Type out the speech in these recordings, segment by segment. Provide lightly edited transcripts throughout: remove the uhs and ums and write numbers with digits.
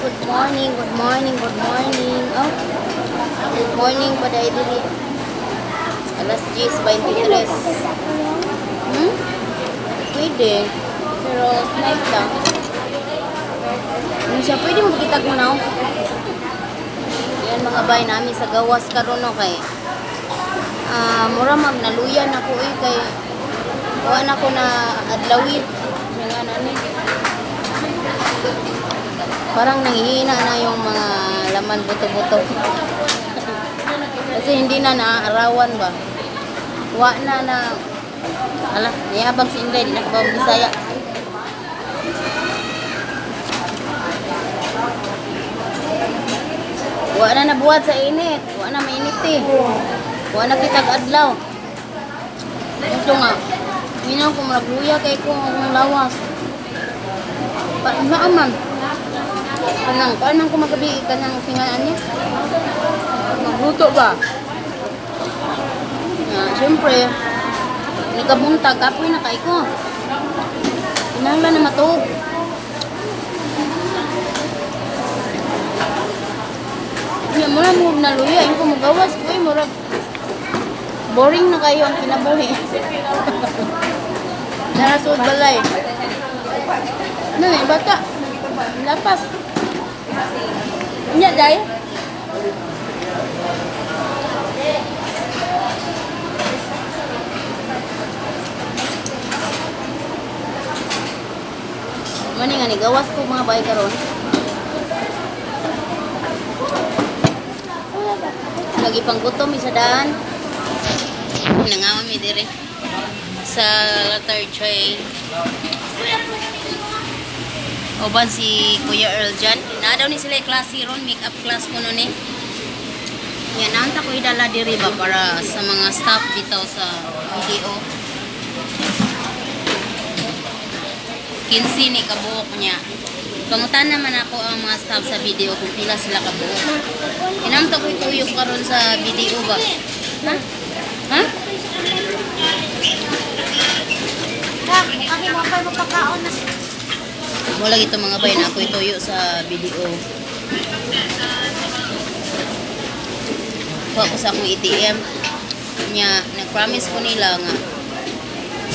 Good morning, good morning, good morning. Oh, good morning pa dahil dili. Alas 10:23. Hmm? Pwede. Pero night lang. Ano siya, pwede mo kitag mo na, oh. Yan mga bay namin sa gawas karon, no, kay ah, mura mag naluyan ako eh, kay wa na ko na adlawit nga nani. Parang nanghihina na yung mga laman buto-buto. Kasi hindi na naaarawan ba. Wa na na ala, niyabang si Inday, di na kabawang Bisaya. Wa na nabuhat sa init. Wa na mainit eh. Wa na kitag adlaw. Ito nga. Minaw ko magluya kay ko akong lawas. Pa naaman. Kanang kanang ko magabi kanang tingaan niya. Magluto ba? Nga, siyempre, nikabuntag, kapoy na kay ko. Kinahanglan na matuog. Hindi mo na mo naluya, yung kumugawas ko eh, murag boring na kayo ang kinabuhi. Narasod balay. Ano na, bata? Lapas. Nya, day? Mani nga ni gawas ko mga bay karon. Lagi pang gutom isa daan. Nangaon mi dire sa letter J. Uban si Kuya Earl dyan. Na daw ni sila klase ron, make-up class ko nun eh. Yan, naanta ko idala diri ba para sa mga staff bitaw sa video. 15 ni kabuok niya. Pangutan naman ako ang mga staff sa video kung pila sila kabuok. Inamta ko ituyok karon sa video ba? Ha? Ha? Kami mo kayo magkakaon na. Wala ito mga bay na ako ituyo sa video. Kuha ko sa akong ATM. Nya, nag-promise ko nila nga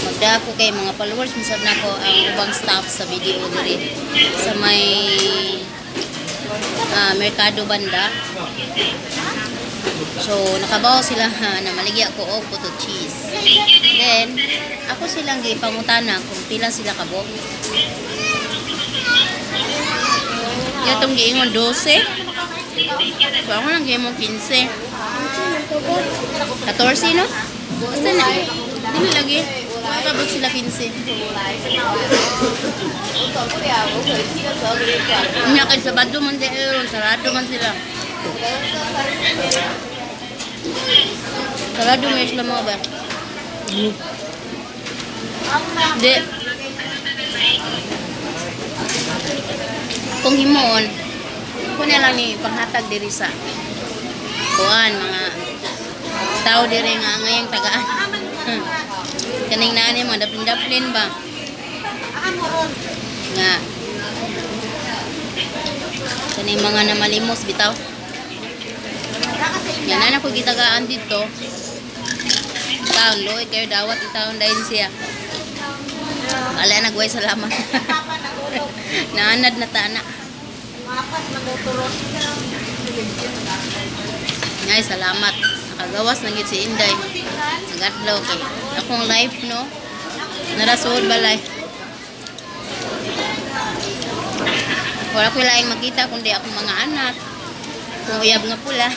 magda ko kay mga followers misab na ko ang ubang staff sa video diri sa may Merkado banda. So, nakabaw sila ha, na maligya ko og puto cheese. Then, ako silang gipangutana kung pila sila kabuok. Yatong giingon 12. So, ako lang giingon 15. 14, no? Basta na. Dili lagi. Makakabot sila 15. Nya kay Sabado man di eh, sarado man sila. Sarado may sila mga ba? Di. Kung himuon, ko na lang ni panghatag diri sa kuan mga tao diri nga ngayang tagaan. Kaning naani mga daplin-daplin ba? Nga kaning mga namalimos bitaw. Yan na ko gitagaan dito. Taon loy kayo dawat taon dayon siya. Ala nagway salamat. Naanad na tana. Ay, salamat. Nakagawas na gyud si Inday. Nagadlaw kay akong life, no. Narasuod balay. Wala ko laing makita kundi akong mga anak. Kung uyab nga pula.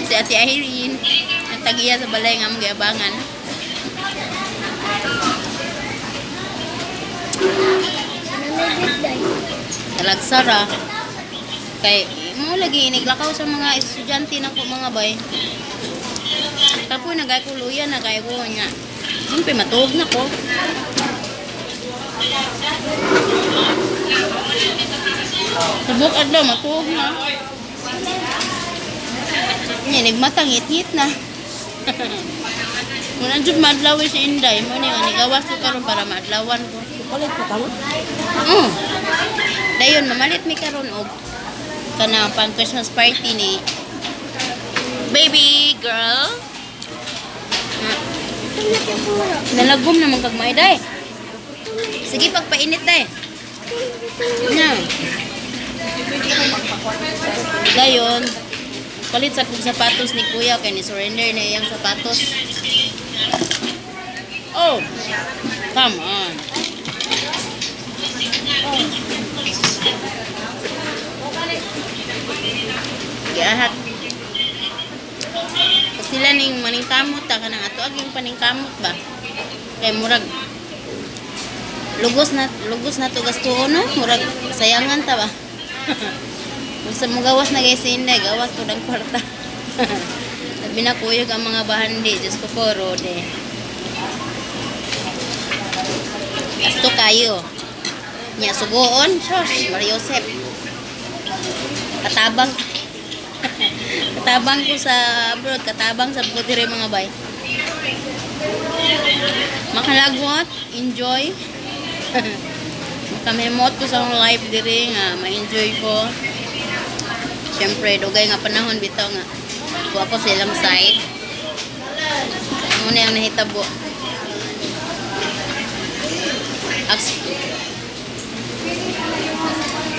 Si Ate Irene. Ang tagiya sa balay nga among giabangan. Talagsara. Kay mo lagi iniglakaw sa mga estudyante na ko mga bay. Kapoy na ko luya na kay ko nya. Siyempre matuog na ko. Sabok adlaw matuog na. Nya nigmata ngit-ngit na. Muna jud maadlaw si Inday mo ni nga nigawas ko karon para maadlawan ko. Kulit pa tamo. Dayon mamalit mi karon og kana pang Christmas party ni baby girl. Nalagom naman kag may day. Sige, pagpainit day. Na. Dayon, palit sa kong sapatos ni kuya kay ni surrender na iyang sapatos. Oh, come on. Giahat. Sila ning maningkamot ta kanang ato aging paningkamot ba. Kay murag lugos na to gastuon, no, murag sayangan ta ba. Unsa mo gawas na guys, inday gawas po ng kwarta. Sabi na kuyog ang mga bahandi, Diyos ko po, Rode. Gasto kayo. Nya sugoon, shush, Maria Josep. Katabang. Katabang ko sa abroad, katabang sa diri, mga bay. Makalagot, enjoy. Makamemot ko sa akong life diri nga ma-enjoy ko. Siyempre, dugay nga panahon bitaw nga ko ako sa ilang side. Muna yung nahitabo.